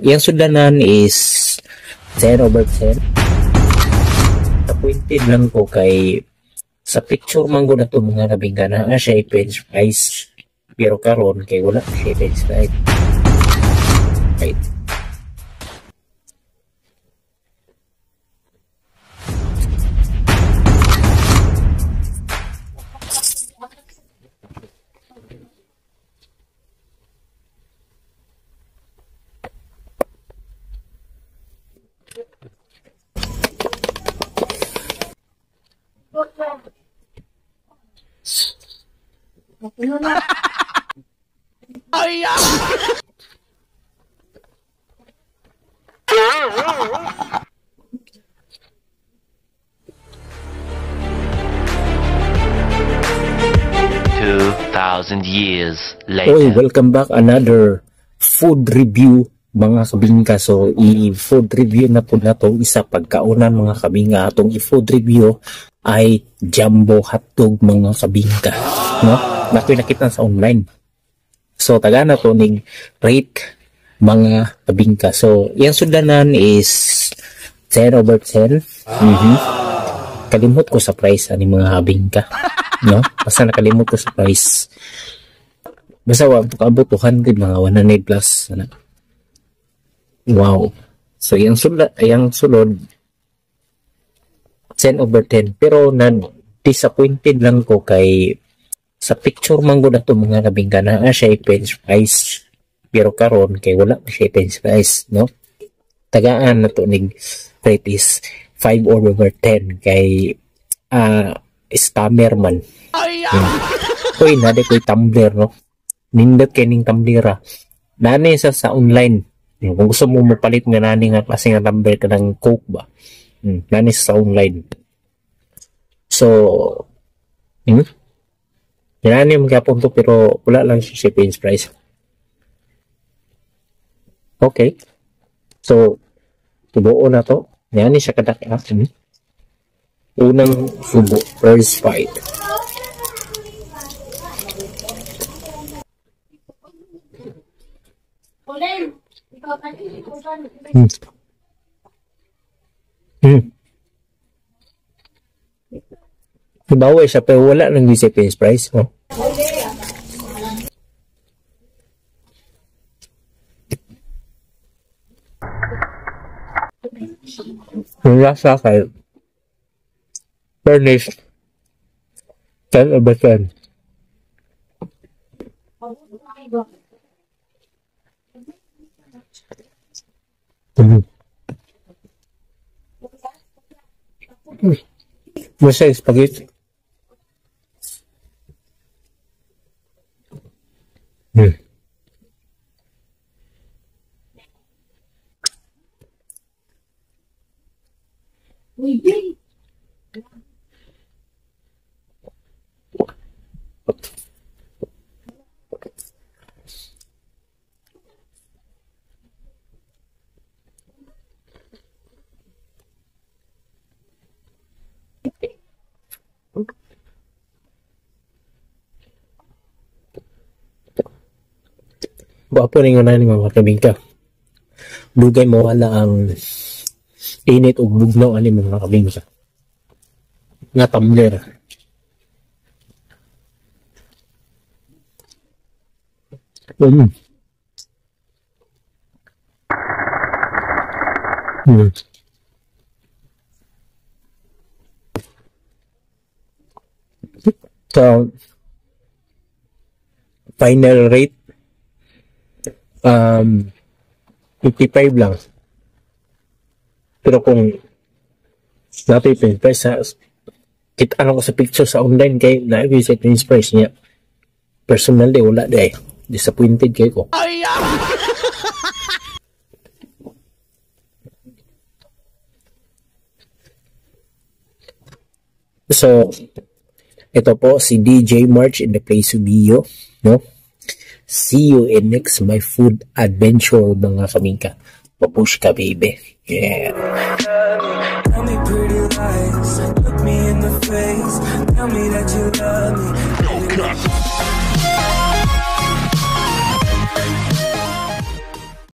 Iyang sudlanan is 10 over 10. Disappointed lang ko kay sa picture man gud ato, mga kabingka, naa siya french fries. Pero karon kay wala siya french fries. Right. 2,000 years Oy, later. Welcome back, another food review, mga kabingka. So, i-food review na po na to isa pagkaunan, mga kabingka. Atong i-food review ay jumbo hotdog, mga kabingka. No? Nako'y nakita sa online. So, taga na to ning rate, mga kabingka. So, iyang sudlanan is 10 over 10. Kalimot ko sa price ani, mga kabingka. No? Basta nakalimot ko sa price. Basta wa kaabot 200, mga 100 plus. Ano? Wow. So, yung sulod 10 over 10. Pero na disappointed lang ko kay sa picture man gud ato, mga kabingka, naa siya french fries. Pero karon kay wala pa siya french fries, no? Tagaan na to ning rate is 5 over 10 kay scammer man. Uy, nade ko'y tumbler, no? Nindot kay ning tumbler. Nani sa online. Kung gusto mo mopalit nga nani nga klase nga tumbler ka ng Coke ba? Nani sa online. So, Nani mo gyapon to pero wala lang siya sa french fries. Okay. So, tubuo na to. Yan siya kadaki. Ah. Unang subo, first bite. Ibawi siya pero wala nang sa french fries. Oh. Yung lasa kay fairness, 10 over 10. Basta spaghetti. Gwapo ning una ni, mga kabingka. Dugay mawala ang init ug bugnaw ani, mga kabingka. Nga tumbler. So, final rate 55 lang. Pero kung natin french fries sa kita ano ko sa picture sa online kay na sa french fries niya. Personally, wala di. Disappointed kay ko. So, ito po si DJ March in the place to be, no? See you in next my food adventure, mga kamingka. Babushka, baby. Yeah. Tell me pretty lies, look me in the face. Tell me that you love me.